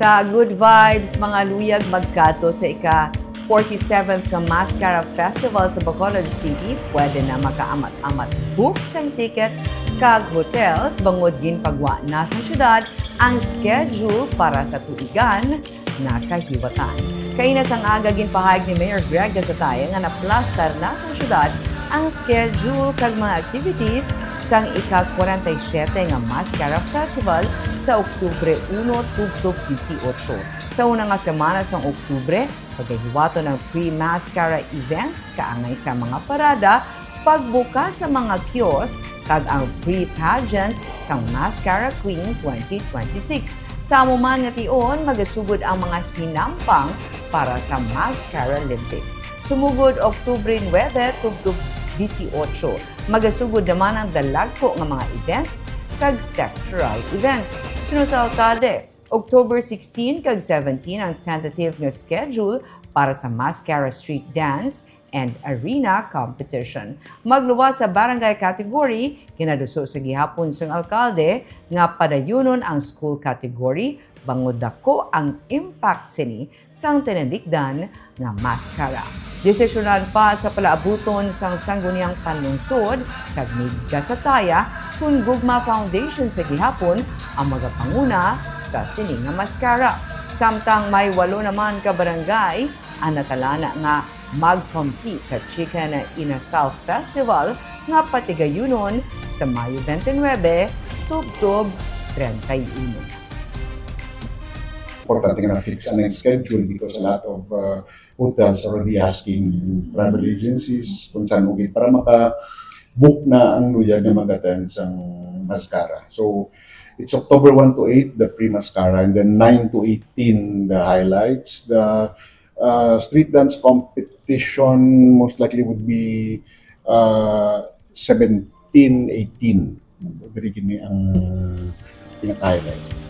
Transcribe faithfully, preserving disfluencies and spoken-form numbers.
Sa good vibes, mga luyag, magkadto sa ika forty-seventh nga Mascara Festival sa Bacolod City, pwede na makaamat-amat book sang tickets kag hotels bangod ginpagwa na sa syudad ang schedule para sa tuigan nga kahiwatan. Kaina sang aga, ginpahayag ni Mayor Greg Gasataya nga naplastar na sa syudad ang schedule kag mga activities sang ika forty-seven nga Mascara Festival sa Oktubre uno tubtob dieciocho. Sa una nga semana sang Oktubre, pagahiwaton ang pre-mascara events kaangay sa mga parada, pagbukas sa mga kiosk, kag ang pre-pageant sang Mascara Queen twenty twenty-six. Sa amo man nga tion, magasugod ang mga hinampang para sa Mascara Olympics. Sumugod, Oktubre nuebe tubtob dieciocho, magasugod naman ang dalagko nga mga events kag sectoral events. Suno sa alkalde, October sixteen kag seventeen ang tentative nga schedule para sa Mascara Street Dance and Arena Competition. Magluwas sa barangay category, ginaduso sa gihapon sang alkalde nga padayunon ang school category, bangod dako ang impact sini sang tinandikdan nga mascara. Desisyonan pa sa palaabuton sang Sangguniang Panlungsod kag ni Gasataya kon Gugma Foundation sa gihapon ang magapanguna sa sini nga mascara. Samtang may walo naman ka barangay ang natalana nga mag-compete sa Chicken Inasal Festival nga patigayunon sa Mayo twenty-nine tubtob treinta y uno. Importante nga na-fix ang schedule because a lot of uh, hotels already asking travel agencies kung saan okay para maka-book na ang luyag na mag-attend sang mascara. So, it's October one to eight, the pre-mascara, and then nine to eighteen, the highlights. The uh, street dance competition most likely would be uh, seventeen eighteen. Diri gini ang pinaka-highlights.